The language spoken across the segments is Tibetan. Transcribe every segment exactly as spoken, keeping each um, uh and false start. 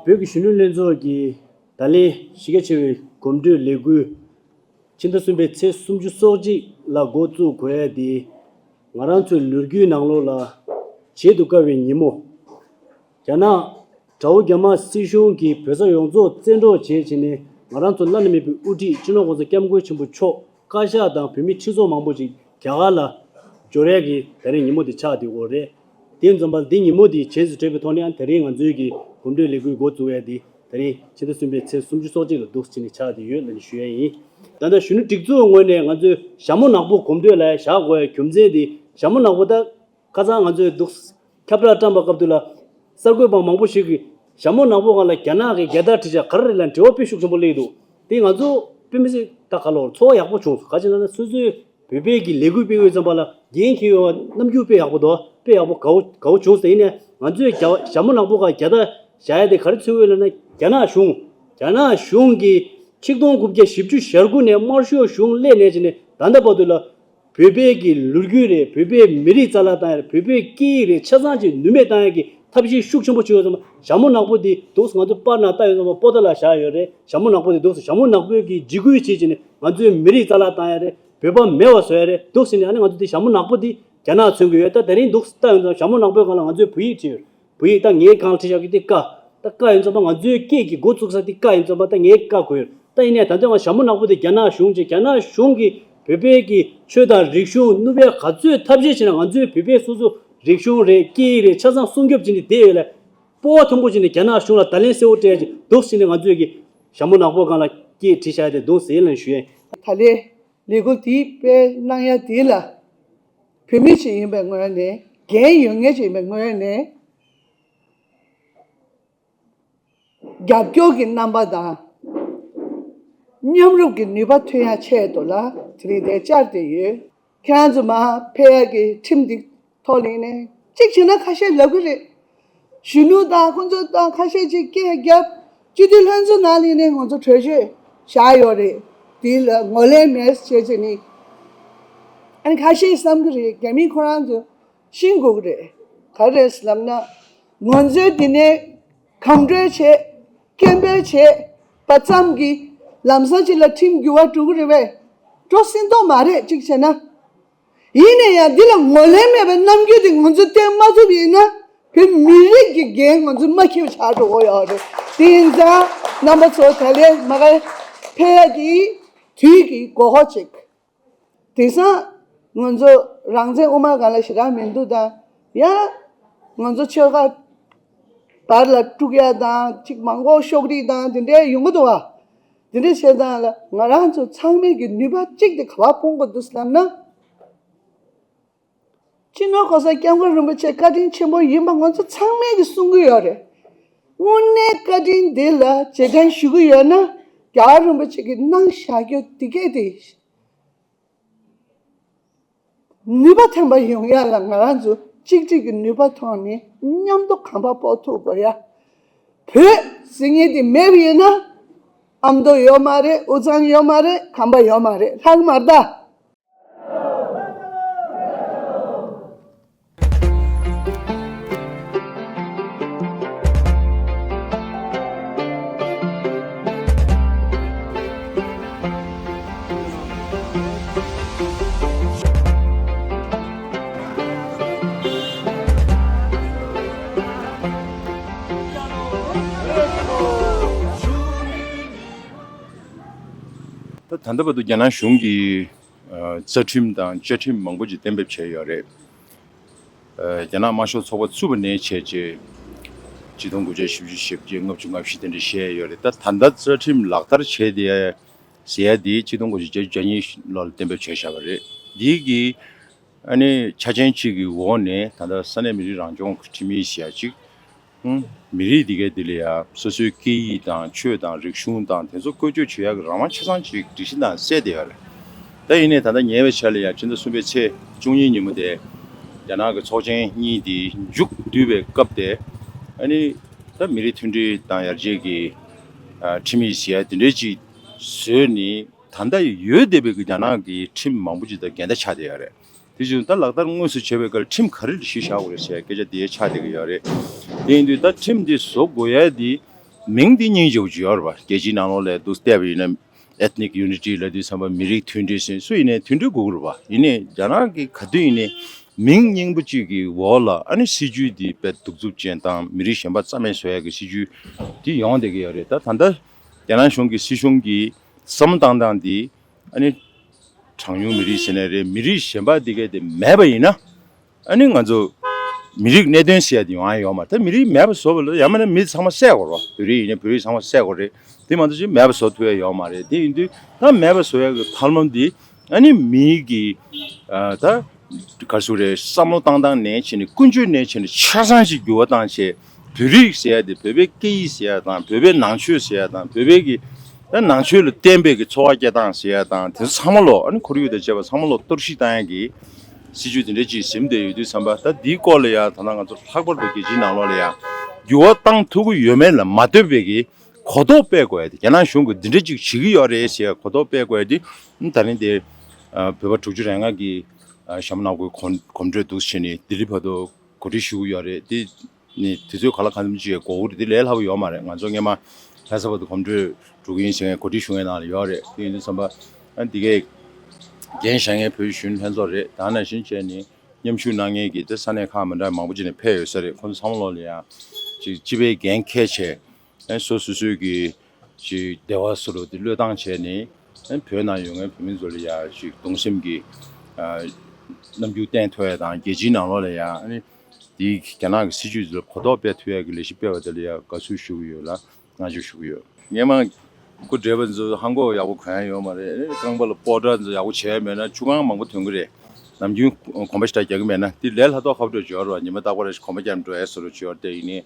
བོད་ཀྱི་གཞོན་ནུ་ལྷན་ཚོགས་ཀྱིས་ད་ལན་གཞི་རྒྱ་ཆེ་བའི་གོམ་བགྲོད་ལས་འགུལ་ཕྱི་ཟླ་གསུམ་པའི་ཚེས་སུམ་ཅུ་སོ་གཅིག་ལ་འགོ་བཙུགས་དགོས་ཡ་དེ། ང་རང་ཚོའི་ལོ་རྒྱུས་ནང་ལོགས་ལ་བརྗེད་དུ་དཀའ་བའི་ཉིན་མོ། རྒྱ་ནག་དགྲ་བོ་རྒྱ་དམར་སྲིད་གཞུང་གིས་བོད་ས་ཡོངས་རྫོགས་བཙན་འཕྲོག་བྱས་བྱས་ནས། ང་རང་ཚོ་བླ་ན་མེད་པའི་དབུ་ཁྲིད་སྤྱི་ནོར་༸གོང་ས་༸སྐྱབས་མགོན་ཆེན་པོ་མཆོག་བཀའ་ཤག་དང་བོད་མི་ཁྲི་ཚོ་མང་པོ་ཅིག་རྒྱ་གར་ལ་འབྱོར་ཡ་གི་ད་རིང་ཉིན་མོ་དེ་ཆགས་བསྡད་ཡོད་རེད། དེ་ཙམ་པ་འདི་ཉིན་མོ་དེ་རྗེས་སུ་དྲན་པའི་ཐོག་ནས་ཨ་ནི་ད་རིང་ང་ཚོའི་གི་གོམ་བགྲོད་ལས་འགུལ་འགོ་བཙུགས་ཡ་དེ་ད་རིང་ཕྱི་ཟླ་གསུམ་པའི་ཚེས་སུམ་ཅུ་སོ་གཅིག་ལ་འདུག་སེ་བྱས་ནས་ཆགས་བསྡད་ཡོད་ལབ་ནས་ཞུ་ཡ་ཡིན། ད་ལྟ་གཞོན་ནུ་སྒྲིག་འཛུགས་ངོས་ནས་ང་ཚོས་ཞྭ་མོ་ནག་པོ་གོམ་བགྲོད་ལ་བཞག་དགོས་ཡ་རྒྱུ་མཚན་དེ། ཞྭ་མོ་ནག་པོ་ད་ཁ་སང་ང་ཚོས་འདུག་ཁྱབ་བསྒྲགས་བཀྲམ་པའི་སྐབས་དུས་ལ། གསར་འགོད་པ་མང་པོ་ཞིག་གིས་ཞྭ་མོ་ནག་པོ་སྒང་ལ་རྒྱ་ནག་གི་རྒྱལ་དར་བྲིས་བཞག་ག་རེ་རེད་ལབ་འབྲེལ་བ་དཔེ་ཤུགས་ཆེན་པོ་སླེབས་འདུག་དེ་ང་ཚོ་དཔེ་མི་སྲིད་ད་ག་ལོར་ཚོར་བ་ཡག་པོ་བྱུང་སོང་། ག་ཅི་ལབ་ན་སོ་སོའི་བོད་པའི་གི་ལས་འགུལ་སྤེལ་ཡོད་ཙམ་པ་ལ་འགན་འཁྱེར་ཡོད་པ་རྣམ་འགྱུར་དཔེ་ཡག་པོ་འདུག་དཔེ་ཡག་པོ་དགའ་བོ་དགའ་བོ་བྱུང་སོང་། ཡིན་ནའི་ང་ཚོས་རྒྱ་ཞྭ་མོ་ནག་པོ་སྒང་རྒྱལ་དར་བཞག་ཡ་དེ་ག་རེ་མཚོན་གྱི་ཡོད་ལབ་ན། རྒྱ་ནག་གཞུང་རྒྱ་ནག་གཞུང་གིས་ཆིག་སྟོང་དགུ་བརྒྱ་བཞི་བཅུ་ཞེ་དགུ་ནས་དམར་ཤོག་གཞུང་སླེབས་ནས་བྱས་ནས་ད་ལྟ་བར་དུ་ལ། བོད་པའི་གི་ལོ་རྒྱུས་རེད། བོད་པའི་མི་རིགས་རྩ་བརླག་བཏང་ཡ་རེད། བོད་པའི་སྐད་ཡིག་རེད། ཆ་ཚང་ཅིག་ནུས་མེད་བཏང་ཡ་གི་ཐབས་ཤེས་ཤུགས་ཆེན་པོ་བྱེད་ཡོད་ཙམ་པ། ཞྭ་མོ་ནག་པོ་འདི་འདུག་སེ་ང་ཚོ་པར་ནང་བཏགས་ཡོད་ཙམ་པ། པོ་ཏཱ་ལ་བཞག་ཡོད་རེད། ཞྭ་མོ་ནག་པོ་འདི་འདུག་སེ་ཞྭ་མོ་ནག་པོའི་གི་འཇིགས་སྐུལ་བྱེད་བྱས་ནས་ང་ཚོའི་མི་རིགས་རྩ་བརླག་བཏང་ཡ་རེད། བོད་པ་མེད་པ་བཟོ་ཡ་རེད། འདུག་སེ་ནས་ཨ་ནི་ང་ཚོ་འདི་ཞྭ་མོ་ནག་པོ་འདི་རྒྱ་ནག་མཚོན་གྱི་ཡོད། ད་དེ་རིང་འདུག་སེ་བལྟ་ཡོང་ཙམ་ཞྭ་མོ་ནག་པོའི་སྒང་ལ་ང་ཚོས་བོད་ཡིག་བྲིས་ཡོད། བོད་ཡིག་ད་ངའི་སྒང་ལ་བྲིས་བཞག་གི་འདི་ཀ་ད་ཀ་ཡིན་ཙམ་པ། ང་ཚོའི་སྐད་ཀྱི་འགོ་བཙུགས་ས་འདི་ཀ་ཡིན་ཙམ་པ། ད་ངའི་ཀ་གོ་ཡོད། ད་ཡིན་ནའི་ད་ལྟ་ང་ཞྭ་མོ་ནག་པོ་དེ་རྒྱ་ནག་གཞུང་བྱས། རྒྱ་ནག་གཞུང་གིས་བོད་པའི་གི་ཆོས་དང་རིག་གཞུང་ནུབ་པའི་ག་ཚོད་ཐབས་ཤེས་བྱས་ན། ང་ཚོའི་བོད་པའི་སོ་སོ་རིག་གཞུང་རེད། སྐད་ཡིག་རེད། ཆ་ཚང་སྲུང་སྐྱོབ་བྱས་ནས་བསྡད་ཡོད་ལ། སྤོབས་པ་མཐོན་པོ་བྱས་ནས་རྒྱ་ནག་གཞུང་ལ་བརྡ་ལན་གསལ་བོ་སྤྲད་ཅིག་འདུག་སེ་ནས་ང་ཚོའི་གི་ཞྭ་མོ་ནག་པོ་སྒང་ལ་སྐད་བྲིས་བཞག་ཡ་དེ་འདུག་ཟེར་ལབ་ཞུ་ཡ་ཡིན། ད་ལན་ལས་འགུལ་དེ་སྤེལ་གནང་ཡ་དེ་ལ་བོད་མི་ཞིག་ཡིན་པའི་ངོས་ནས། འགན་ཡོད་མཁན་ཞིག་ཡིན་པའི་ངོས་ནས། རྒྱབ་སྐྱོར་གྱི་རྣམ་པ་དང་མཉམ་རུབ་ཀྱི་ནུས་པ་ཐོན་ཡ་ཆེད་དུ་ལ་དེ་རིང་འདིར་བཅར་ཏེ་ཡོད། ཁྱེད་རང་ཚོ་མར་ཕེབས་ཡ་གི་ཁྲིམས་འདི་ཐོག་ལ་ནས་གཅིག་བྱས་ན་ཁ་ཤས་ལབ་གི་རེད། གཞོན་ནུ་དང་ཁོང་ཚོ་དང་ཁ་ཤས་ཅིག་སྐད་རྒྱབ། སྤྱི་འཐུས་ལྷན་ཚོགས་ནང་ལ་ནས་ང་ཚོ་གྲོས་ཆོད་བཞག་ཡོད་རེད། དེ་ལ་ངོས་ལེན་མེད་ཟེར་བྱས་ནས། ཨ་ནི་ཁ་ཤས་བསམ་གི་རེད། རྒྱ་མི་ཁོ་རང་ཚོ་ཤེས་དགོས་ཀྱི་རེད། ག་རེ་རེད་ལབ་ན། ང་ཚོའི་འདི་ནས་གང་འགྲོས་བྱས། སྐད་འབོད་བྱས་པ་ཙམ་གྱིས་ལམ་སང་ཅིག་ལ་ཁྲིམས་འགྱུར་བ་འགྲོ་གི་རེད་པས། འགྲོ་སྲིད་མདོག་མ་རེད། གཅིག་བྱས་ན། ཡིན་ན་ཡང་འདི་ལ་ངོས་ལེན་མེད་པའི་རྣམ་འགྱུར་དེ་ང་ཚོ་བསྟན་མ་ཐུབ་ཡིན་ན། བོད་མི་རིགས་ཀྱི་འགན་ང་ཚོ་མ་འཁྱེར་བ་ཆགས་འགྲོ་གི་ཡོད་རེད། དེ་ཡིན་ཙང་རྣམ་པ་ཚོ་ད་ལན་མར་ཕེབས་ཡ་གི་དུས་ཀྱི་གོ་སྐབས་ཅིག་དེང་སང་ང་ཚོ་རང་བཙན་དབུ་མའི་སྒང་ལ་ཞེ་དྲག་མི་འདུག་ད་ཡ། ང་ཚོ་ཆོལ་ཁ་བར་ལ་དཀྲུག་ཡ་དང་། ཅིག་མང་པོ་ཤོག་སྒྲིལ་དང་དེ་འདྲའི་ཡོང་གི་འདུག་བ། དེ་འདྲའི་བྱེད་སྟངས་ལ་ང་རང་ཚོ་ཚང་མས་ཀྱི་ནུས་པ་གཅིག་དེ་ག་པར་སྤུངས་དགོས་འདུག་ལབ་ན། སྤྱི་ནོར་༸གོང་ས་༸སྐྱབས་མགོན་རིན་པོ་ཆེ་བཀའ་དྲིན་ཆེན་པོ་ཡིན་པ་ང་ཚོ་ཚང་མས་ཀྱི་གསུང་གི་ཡོད་རེད། དངོས་གནས་བཀའ་དྲིན་འདི་ལ་རྗེས་དྲན་ཞུ་གི་ཡོད་ན། རྒྱལ་བ་རིན་པོ་ཆེ་གིས་གནང་བཞག་རྒྱུ་འདི་གས་དེ། ནུས་པ་ཐོན་པ་ཡོང་ཡ་ལ་ང་རང་ཚོ་གཅིག་སྒྲིལ་གྱི་ནུས་པ་ཐོག་ནས་མཉམ་དུ་གོམ་པ་སྤོ་ཐུབ་དགོས་ཡ། བོད་ཟེར་མཁན་དེ་མེད་པ་ཡིན་ན། ཨ་མདོ་ཡོད་མ་རེད། དབུས་གཙང་ཡོད་མ་རེད། གོམ་པ་ཡོད་མ་རེད། ལྷག་མ་རེད་ད། ད་ད་ལྟ་བར་དུ་རྒྱ་ནག་གཞུང་གིས་ཨ་རྩ་ཁྲིམས་དང་བཅའ་ཁྲིམས་མང་པོ་ཅིག་གཏན་འབེབས་བྱས་ཡོད་རེད། ཨ་རྒྱ་ནག་དམར་ཤོག་ཚོགས་པ་བཙུགས་པ་ནས་བྱས་རྗེས་ཆིག་སྟོང་དགུ་བརྒྱ་བཞི་བཅུ་ཞེ་བརྒྱད། ལྔ་བཅུ་ང་བཞི་དེ་འདྲ་བཤད་ཡོད་རེད། ད་ད་ལྟ་རྩ་ཁྲིམས་ལག་བསྟར་བྱས་བསྡད་ཡ་ཟེར་ཡ་དེ་ཆིག་སྟོང་དགུ་བརྒྱ་བརྒྱད་ཅུ་གྱ་གཉིས་ལོ་ལ་གཏན་འབེབས་བྱས་བཞག་པ་རེད། འདི་གི་ཨ་ནི་ཆ་རྐྱེན་གཅིག་གི་འོག་ནས་ད་ལྟ་ས་གནས་མི་རིགས་རང་སྐྱོང་ཁྲིམས་ཡིག་ཟེར་ཡ་གཅིག་ཧུམ། མི་རིགས་འདི་གའི་འདི་ལ་ཡང་སོ་སོའི་སྐད་ཡིག་དང་ཆོས་དང་རིག་གཞུང་དང་དེ་ཚོ་བཀོལ་སྤྱོད་བྱེད་ཡག་གི་རང་དབང་ཆ་ཚང་ཅིག་སྒྲིག་གཞི་ནང་གསལ་བསྡད་ཡོད་རེད། ད་ཡིན་ནའི་ད་ལྟ་ཉེ་བའི་ཆར་ལ་ཡང་ཕྱི་ཟླ་གསུམ་པའི་ཚེས་བཅུ་གཉིས་ཉིན་མོ་དེ་རྒྱ་ནག་གི་ཚོགས་ཆེན་གཉིས་དེ་མཇུག་བསྡུས་པའི་སྐབས་དེ། ཨ་ནི་ད་མི་རིགས་མཐུན་སྒྲིལ་དང་ཡར་རྒྱས་ཀྱི་ཨ་ཁྲིམས་ཡིག་ཟེར་ཡ་དེ་འདྲའི་ཅིག་བཟོས་ནས། ད་ལྟ་ཡོད་བསྡད་པའི་གི་རྒྱ་ནག་གི་ཁྲིམས་མང་པོ་ཅིག་དང་འགལ་ཟླ་ཆགས་བསྡད་ཡོད་རེད། དེ་བཞིན་ད་ལག་བསྟར་དངོས་སུ་བྱེད་པའི་སྐབས་ཁྲིམས་ག་རེ་གཞི་བཞག་དགོས་རེད་ཟེར་སྐད་ཆ་དེ་ཆགས་བསྡད་ཀྱི་ཡོད་རེད། དེ་ཡིན་དུས་ད་ཁྲིམས་དེ་བཟོ་དགོས་ཡ་དེ་ མིང་འདི་སྙིང་རྗེ་པོ་ཅིག་ཡོད་རེད་པ། རྒྱལ་སྤྱིའི་ནང་ལོགས་ལ་འདུག་བལྟས་པ་ཡིན་ན། Ethnic Unity ལབ་དུས་ཙམ་པ་མི་རིགས་མཐུན་སྒྲིལ་ཟེར། སུ་ཡིན་ནའི་མཐུན་སྒྲིལ་དགོས་ཀྱི་རེད་པ། ཡིན་ནའི་རྒྱ་ནག་གི་ག་དུས་ཡིན་ནའི་མིང་སྙན་པོ་གཅིག་གི་འོག་ལ་ཨ་ནི་སྲིད་ཇུས་འདི་དཔེ་གདུག་རྩུབ་ཅན་དང་མི་རིགས་གཞན་པ་རྩ་མེད་བཟོ་ཡག་གི་སྲིད་ཇུས་འདི་ཡོང་བསྡད་ཀྱི་ཡོད་རེད། ད་ད་ལྟ་རྒྱ་ནག་གཞུང་གི་སྲིད་གཞུང་གི་བསམ་བློ་བཏང་སྟངས་འདི་ཨ་ནི་གྲངས་ཉུང་མི་རིགས་ཟེར་ནའི་རེད། མི་རིགས་གཞན་པ་འདི་གས་དེ་མེད་པ་ཡིན་ན། ཨ་ནི་ང་ཚོ་མི་རིགས་གནད་དོན་ཟེར་ཡ་དེ་ཡོང་ཡ་ཡོད་མ་རེད། ད་མི་རིགས་མེད་པ་བཟོ་བ་ལ་ཡང་མིན་ན་མི་ཚང་མ་བསད་དགོས་རེད། བོད་རིགས་ཡིན་ན་བོད་རིགས་ཚང་མ་བསད་དགོས་རེད། དེ་མ་གཏོགས་ཅིག་མེད་པ་བཟོ་ཐུབ་ཡ་ཡོད་མ་རེད། དེ་ཡིན་དུས་ད་མེད་པ་བཟོ་ཡ་གི་ཐབས་ལམ་འདི་ཨ་ནི་མིའི་གི་ཨ་ད་ག་རེ་ཟེར་དགོས་རེད། བསམ་བློ་བཏང་སྟངས་ནས་བྱས་ནས་ཀུན་སྤྱོད་ནས་བྱས་ནས་ཆ་ཚང་ཞིག་འགྱུར་བ་བཏང་བྱས། བོད་རིགས་ཟེར་ཡ་དེ་བོད་པའི་སྐད་ཡིག་ཟེར་ཡ་དང་བོད་པའི་ནང་ཆོས་ཟེར་ཡ་དང་བོད་པའི་གི་ད་ནང་ཆོས་ལ་བརྟེན་པའི་གི་འཚོ་བ་སྐྱེལ་སྟངས་ཟེར་ཡ་དང་དེ་ཚོ་ཚང་མ་ལོ་ཨ་ནི་ཁོར་ཡུག་དང་བཅས་པ་ཚང་མ་ལོ་གཏོར་བཤིག་བཏང་ཡ་གི་སྲིད་ཇུས་དེ་འདྲ་ཅིག་ཟིན་བསྡད་ཡོད་དུས་ཙམ་པ། ད་འདིའི་སྐོར་ལ་ཡ་ད་ལྟ་ང་ཚོ་ལྷག་པར་དུ་རྒྱལ་སྤྱིའི་ནང་ལོགས་ལ་ཡ་འགྱུར་བ་བཏང་ཐུབ་ཀྱི་ཡོད་མེད་ལ་མ་ལྟོས་པའི་གི་གོ་རྟོགས་སྤེལ་དགོས་ཡ་དེ། རྒྱ་ནག་གཞུང་གིས་འདི་འདྲ་ཅིག་བྱེད་ཀྱི་ཡོད་རེད་ཟེར་ཡ་གོ་རྟོགས་སྤེལ་དགོས་ཡ་དེ། ད་རིང་དེ་བོད་པ་དྲུག་ཅུ་རེ་ལྔ་གི་ཨ་ཞྭ་མོ་ནག་པོའི་གོམ་གོམ་བགྲོད་འདུག་བྱས་ནས་ལྡི་ལི་བར་དུ་གོ་སྒྲིག་ཞུ་གི་ཡོད་རེད། དེ་ནི་དུས་ཚོད་ག་ལ་གང་འཚམ་ཅིག་འགོར་གི་རེད། དེ་ལས་སླ་པོ་ཡོད་མ་རེད། ང་ཚོ་སྔས་མ་ལྷ་ས་བར་དུ་གོམ་བགྲོད་འགྲོ་གི་ཡིན་ཟེར་མཁན་གོ་སྒྲིག་ཞུ་མཁན་ནང་ལ་ཡོད་རེད། དེ་ཡིན་དུས་ཙམ་པ་ཨ་འདི་གའི་འགན་བཞེས་མཁན་བོད་གཞོན་ལྷན་ཚོགས་རེད། ད་ནང་བཞིན་བྱས་ནས་མཉམ་ཞུགས་གནང་མཁན་གྱི་དེ་ས་གནས་ཁག་མི་འདྲ་མང་པོ་ཅིག་ནས་ཕེབས་ཡོད་ས་རེད། ཁོང་ཚོ་ཚང་མ་ལོག་ལ་ཡང་ཅིག་སྤྱི་པའི་འགན་འཁྱེར་བྱས། ཨ་སོ་སོ་སོའི་གི་ཅིག་འབྲེལ་བ་བཟོ་འདྲ་དེ་བློས་བཏང་བྱས་ནས། ཨ་བོད་ནང་ཡོད་མཁན་བོད་མི་ཚོ་ལ་ཡ་ཅིག་གདུང་སེམས་ཀྱི་ཨ་རྣམ་འགྱུར་བསྟན་ཐུབ་ཡ་དང་། རྒྱལ་སྤྱིའི་ནང་ལོགས་ལ་ཡ་ཨ་ནི་དེའི་རྒྱ་ནག་གི་སྲིད་ཇུས་ཚོ་གོ་རྟོགས་སྤེལ་ཐུབ་ཡ་གི་ལས་གཞི་སྤེལ་བ་དེ་ལ་ཡ་དགའ་བསུ་ཞུ་གི་ཡོད་ལ་བསྔགས་བརྗོད་ཞུ་གི་ཡོད། སྔས་མ་སྐུ་བགྲེས་པ་ཚོ་ཧང་གོ་ཡག་པོ་གོན་ཡ་ཡོད་མ་རེད། ཨ་ནི་རྐང་པ་ལ་སྤོ་བྲ་ཚོ་ཡག་པོ་བྱས་མེད་ན་ཆུ་རྐང་མང་པོ་ཐོན་གི་རེད། ནམ་རྒྱུན་གོམ་པ་ཞེ་དྲག་རྒྱག་གི་མེད་ན་དེ་ལས་སླ་ཏོག་ཁ་པོ་འདྲ་ཅིག་ཡོད་རེད་བ། ཉི་མ་རྟག་པར་གོམ་པ་རྒྱག་འགྲོ་ཡ་བཟོ་འདྲ་ཅིག་ཡོད་རེད། དེ་ཡིན་ནའི་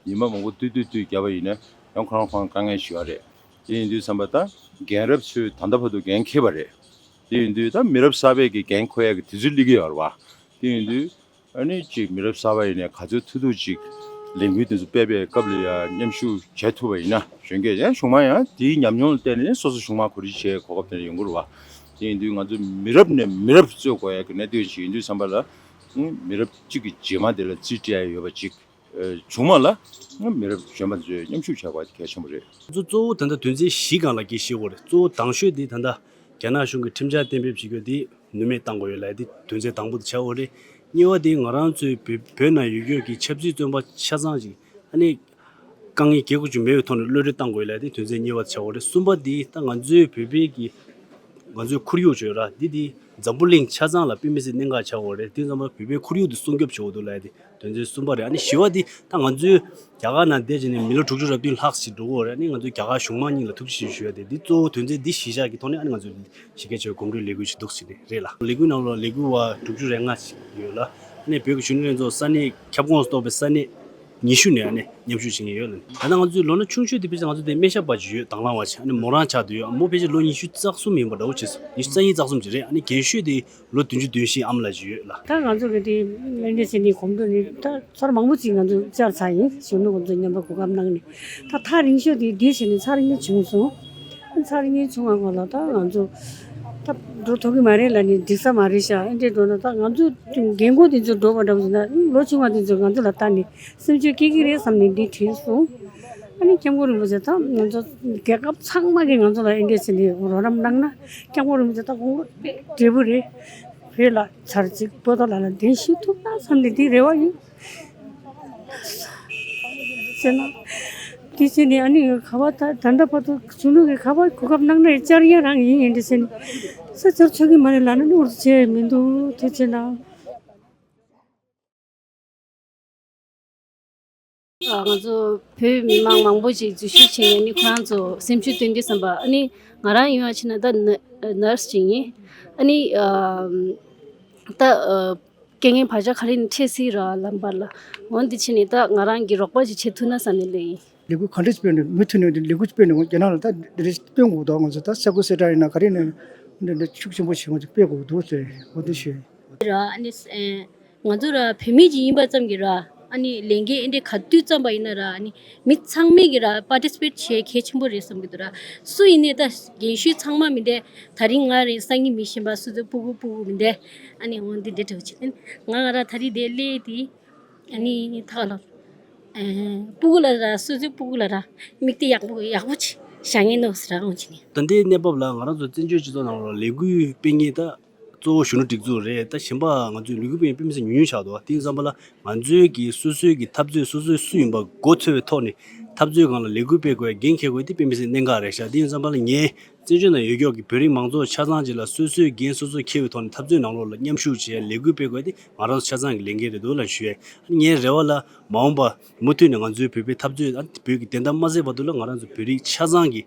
ཉི་མ་མང་པོ་སྡོད་སྡོད་སྡོད་བརྒྱབ་པ་ཡིན་ན་ཡང་ཁོ་རང་ཁོ་རང་དཀའ་ངལ་ཞིག་ཡོད་རེད། དེ་ཡིན་དུས་ཙམ་པ་ད་རྒན་རབས་ཚོས་ད་ལྟ་བར་དུ་འགན་འཁྱེར་བ་རེད། དེ་ཡིན་དུས་ད་མི་རབས་གསར་པས་ཀྱི་འགན་འཁུར་ཡ་གི་དུས་ཚོད་སླེབས་ཀྱི་ཡོད་རེད་བ། དེ་ཡིན་དུས་ཨ་ནི་ཅིག་མི་རབས་གསར་པ་ཡིན་ནའི་ག་ཚོད་ཐུབ་ཐུབ་ཅིག་ལས་འགུལ་དེ་ཚོ་སྤེལ་བའི་སྐབས་ལ་ཡ་མཉམ་ཞུགས་བྱེད་ཐུབ་པ་ཡིན་ན། གཞོན་སྐྱེས་ཡང་གཞུང་མང་ཡང་དེའི་ཉམས་མྱོང་ལ་བརྟེན་ནས་སོ་སོ་གཞུང་མང་གོ་སྒྲིག་བྱེད་གོ་སྐབས་དེ་འདྲ་ཡོང་གི་རེད་བ། དེ་ཡིན་དུས་ང་ཚོ་མི་རབས་ནས་མི་རབས་གཙོས་དགོས་ཡ་གི་གནད་དོན་ཞིག་ཡིན་དུས་ཙམ་པ་ལ། མི་རབས་གཅིག་གི་རྗེས་མ་དེ་ལ་རྩིས་སྤྲད་ཡ་ཡོད་པ་གཅིག་ཨ་བྱུང་མ་ལ། མི་རབས་གཞོན་པ་ཚོས་མཉམ་ཞུགས་བྱ་དགོས་པ་དེ་གལ་ཆེན་པོ་རེད། གཙོ་གཙོ་བོ་ད་ལྟ་དོན་ཚན་བཞི་སྒང་ལ་དགེ་བཤེས་དགོས་རེད། གཙོ་བོ་དང་ཤོས་དེ་ད་ལྟ་རྒྱ་ནག་གཞུང་གི་ཁྲིམས་འཆར་གཏན་འབེབས་བྱེད་རྒྱུ་དེ་ནུས་མེད་བཏང་དགོས་ཡོད་ལབ་ཡ་དེ་དོན་ཚན་དང་པོ་དེ་ཆགས་ཡོད་རེད། གཉིས་པ་དེ་ང་རང་ཚོའི་བོད་བོད་ནང་ཡོད་རྒྱུ་གི་ཆབ་སྲིད་བཙོན་པ་ཆ་ཚང་ཞིག་ཨ་ནི་དཀའ་ངལ་གྱི་ཁུར་ཅིག་མེད་པའི་ཐོག་ནས་གློད་གྲོལ་བཏང་དགོས་ལབ་དེ་དོན་ཚན་གཉིས་པ་ཆགས་ཡོད་རེད། གསུམ་པ་དེ་ད་ང་ཚོའི་བོད་པའི་གི་ང་ཚོའི་ཁོར་ཡུག་ཅིག་ཡོད་ར། འདི་དེ་འཛམ་བུ་གླིང་ཆ་ཚང་ལ་དཔེ་མི་སྲིད་གནད་འགག་ཆགས་ཡོད་རེད། དེ་ཙམ་པ་བོད་པའི་ཁོར་ཡུག་དེ་སྲུང་སྐྱོབ་བྱེད་དགོས་འདུག་ལབ་དེ་དོན་ཚན་གསུམ་པ་རེད། ཨ་ནི་བཞི་པ་དེ་ད་ང་ཚོའི་རྒྱ་གར་ནང་བསྡད་བྱས་ནས་མི་ལོ་དྲུག་ཅུ་རེ་བདུན་ལྷག་ཞིག་འགྲོ་གི་ཡོད་རེད། ཨ་ནི་ང་ཚོའི་རྒྱ་གར་གཞུང་མང་གཉིས་ལ་ཐུགས་རྗེ་ཆེ་ཞུ་ཡ་དེ། འདི་གཙོ་བོ་དོན་ཚན་འདི་གཞི་བཞག་གི་ཐོག་ནས་ཨ་ནི་ང་ཚོས་གཞི་རྒྱ་ཆེ་བའི་གོམ་བགྲོད་ལས་འགུལ་ཞིག་འདུག་ཟེར་ནས་རེད་ལ། ལས་འགུལ་ནང་ལ་ལས་འགུལ་བ་དྲུག་ཅུ་རེ་ལྔ་ཞིག་ཡོད་ལ། ཨ་ནི་བོད་ཀྱི་གཞོན་ནུ་ལྷན་ཚོགས་ས་གནས་ཁྱབ་ཁོངས་སུ་གཏོགས་པའི་ས་གནས་ཉི་ཤུ་ནས་ཨ་ནི་མཉམ་ཞུགས་བྱེད་མཁན་ཡོད་ལ། ད་ལྟ་ང་ཚོའི་ལོ་ན་ཆུང་ཤོས་དེ་ཕལ་ཆེར་ང་ཚོ་དེ་སྨན་ཞབས་པ་ཅིག་ཡོད། དང་བླངས་པ་ཅིག་ཨ་ནི་མོ་རང་ཆགས་བསྡད་ཡོད། མོ་ཕལ་ཆེར་ལོ་ཉི་ཤུ་རྩ་གསུམ་ཡིན་པ་འདྲ་བོ་བྱས་སོང་། ཉི་ཤུ་རྩ་གཉིས་རྩ་གསུམ་ཅིག་རེད། ཨ་ནི་རྒན་ཤོས་དེ་ལོ་བདུན་ཅུ་དོན་བཞི་ཨ་མ་ལགས་ཅིག་ཡོད་ལ། ད་ང་ཚོ་གི་དེ་ཨེན་ཌི་སི་ནི་གོམ་བགྲོད་ནི་ད་ཚར་མང་པོ་ཅིག་ང་ཚོ་བཅར་ཚར་ཡིན། གཞོན་ནུ་ཁོང་ཚོ་མཉམ་པ་གོ་སྐབས་གནང་ནས། ད་ཐག་རིང་ཤོས་དེ་འདི་བྱས་ནས་ཚར་གཉིས་བྱུང་སོང་། ཚར་གཉིས་བྱུང་བ་གོ་ལ་ད་ང་ཚོ་ད་འགྲོ་ཐུབ་ཀྱི་མ་རེད་ལབ་ནས་འགྲིག་ས་མ་རེད་ཤག་ཨེ་འདྲས་འགྲོ་ན་ད་ང་ཚོ་རྒན་གོག་དེ་ཚོ་འགྲོ་བ་འདྲ་བོ་ཟེར་ན་ལོ་ཆུང་བ་དེ་ཚོ་ང་ཚོ་ལ་ལྟ་ནས་སེམས་ཤུགས་སྐྱེ་གི་རེད་བསམ་ནས་འདི་བྲིས་སོང་། ཨ་ནི་སྐྱབས་མགོན་རིན་པོ་ཆེ་ད་ང་ཚོ་རྒྱལ་ཁབ་ཚང་མ་གིས་ང་ཚོ་ལ་ཨེ་འདྲས་ཟེར་ནས་རོགས་རམ་གནང་ན་སྐྱབས་མགོན་རིན་པོ་ཆེ་ད་དགོངས་པ་དཔེ་བདེ་པོ་རེད། བོད་ལ་ཚར་གཅིག་བོད་དོན་ལ་ལ་གདན་ཞུ་ཐུབ་ན་བསམ་ནས་འདི་རེ་བ་ཡོད། ཟེར་ན། དེ་བྱས་ནས་ཨ་ནི་ག་བ་ད་ད་ལྟ་བར་དུ་གཞོན་ནུ་གི་ག་བ་གོ་སྐབས་གནང་ན་བཅར་ཡ་རང་ཡིན་ཡིན་འདི་བྱས་ནས་ས་བཅར་ཆོག་གི་མ་རེད་ལབ་ན་ནོར་བྱས་མི་འདུག་དེ་བྱས་ན། ང་ཚོ་བོད་མི་མང་མང་པོ་ཞིག་འཛུལ་ཞུགས་བྱས་ནས་ནི་ཁོ་རང་ཚོ་སེམས་ཤུགས་སྟོན་དུས་བསམ་པ་ཨ་ནི་ང་རང་ཡིན་པ་ཕྱིན་ན་ད་ནར་ནར་སི་ཅིག་ཡིན། ཨ་ནི་ད། རྐྱེན་ངན་བར་ཆད་ག་རེ་ནས་འཕྲད་སྲིད་ར་ལམ་བར་ལ། འོན་ཏེ་ཕྱིན་ནས་ད་ང་རང་གི་རོགས་པ་ཞིག་བྱེད་ཐུབ་ན་བསམ་ནས་སླེབས་ཡིན། ལས་འགུལ་ག་འདྲ་སྤེལ་ནས་མུ་མཐུད་ནས་ལས་འགུལ་སྤེལ་ནས་རྒྱ་ནག་ལ་ད་འདི་འདྲ་སྟོན་དགོས་འདུག་ང་ཚོ་ད་ས་ཁུལ་གསལ་བསྒྲགས་ཡིན་ན་ག་རེ་ནས་འདི་འདྲ་ཤུགས་ཆེན་པོ་ཞིག་ང་ཚོ་སྤེལ་དགོས་འདུག་ཟེར་འོ་འདི་ཞུས། ར་ཨ་ནི་ང་ཚོ་ར་བོད་མི་ཅིག་ཡིན་པ་ཙམ་གྱིས་ར་ཨ་ནི་ལས་འགན་ཨེ་འདྲས་ག་དུས་བརྩམས་པ་ཡིན་ན་ར་ཨ་ནི་མི་ཚང་མས་ཀྱི་ར་པར་ཊི་སི་པེཊ་བྱེད་གལ་ཆེན་པོ་རེད་བསམ་གྱི་འདུག་ར། སུ་ཡིན་ནའི་ད་རྒན་ཤོས་ཚང་མ་མི་འདྲ། ད་རིང་ང་རེད། སང་ཉིན་མི་གཞན་པ་སུ་ཚོད་སྤུ་གུ་སྤུ་གུ་མི་འདྲ། ཨ་ནི་འོ་འདི་འདྲ་འདྲ་བོ་ཅིག་ཨ་ནི་ང་ང་ར་ད་རིང་འདིར་སླེབས་དེ་ཨ་ནི་ཐག་ལ་ ཨ། སྤུ་གུ་ལ་ར་སོ་སོའི་སྤུ་གུ་ལ་ར་དམིགས་གཏད་ཡག་པོ་ཡག་པོ་ཅིག་བཞག་མཁན་འདུག་ཟེར་ར་འོང་ཅིག་ནས། ད་ལྟའི་གནས་བབ་ལ་ང་རང་ཚོ་བཙན་བྱོལ་སྤྱི་ཚོགས་ནང་ལ་ལས་འགུལ་སྤེལ་མཁན་ད་གཙོ་བོ་གཞོན་ནུ་སྒྲིག་འཛུགས་རེད། ད་གཞན་པ་ང་ཚོའི་ལས་འགུལ་སྤེལ་མཁན་དཔེ་མི་སྲིད་ཉུང་ཉུང་ཆགས་འདུག་དེ་ཡིན་ཙམ་པ་ལ་ང་ཚོའི་གི་སོ་སོའི་གི་འཐབ་རྩོད་སོ་སོའི་སུ་ཡིན་པ་མགོ་ཚོས་པའི་ཐོག་ནས་འཐབ་རྩོད་སྒང་ལ་ལས་འགུལ་སྤེལ་དགོས་ཡ་འགན་འཁྱེར་དགོས་ཡ་དེ་དཔེ་མི་སྲིད་གནད་འགག་རེད་ཤག་དེ་ཡིན་ཙམ་པ་ལ་ངས་བཙན་བྱོལ་ནང་ཡོད་ཀྱོག་གི་བོད་རིགས་མང་ཚོགས་ཆ་ཚང་ཅིག་ལ་སོ་སོའི་འགན་སོ་སོ་འཁྱེར་བའི་ཐོག་ནས་འཐབ་རྩོད་ནང་ལོགས་ལ་མཉམ་ཞུགས་བྱེད་ཡ་ལས་འགུལ་སྤེལ་དགོས་ཡ་དེ་ང་རང་ཚོ་ཆ་ཚང་གི་ལས་འགན་རེད་འདུག་ལབ་ཞུ་ཡ། ངའི་རེ་བ་ལ་མ་འོངས་པ་མུ་མཐུད་ནས་ང་ཚོའི་བོད་པའི་འཐབ་རྩོད་ཨ་བོད་ཀྱི་བདེན་མཐའ་མ་གསལ་བར་དུ་ལ་ང་རང་ཚོ་བོད་རིགས་ཆ་ཚང་གི་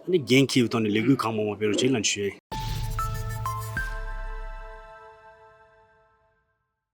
ཨ་ནི་འགན་འཁྱེར་བའི་ཐོག་ནས་ལས་འགུལ་གང་མང་མང་སྤེལ་རོགས་བྱེད་ལབ་ཞུ་ཡ།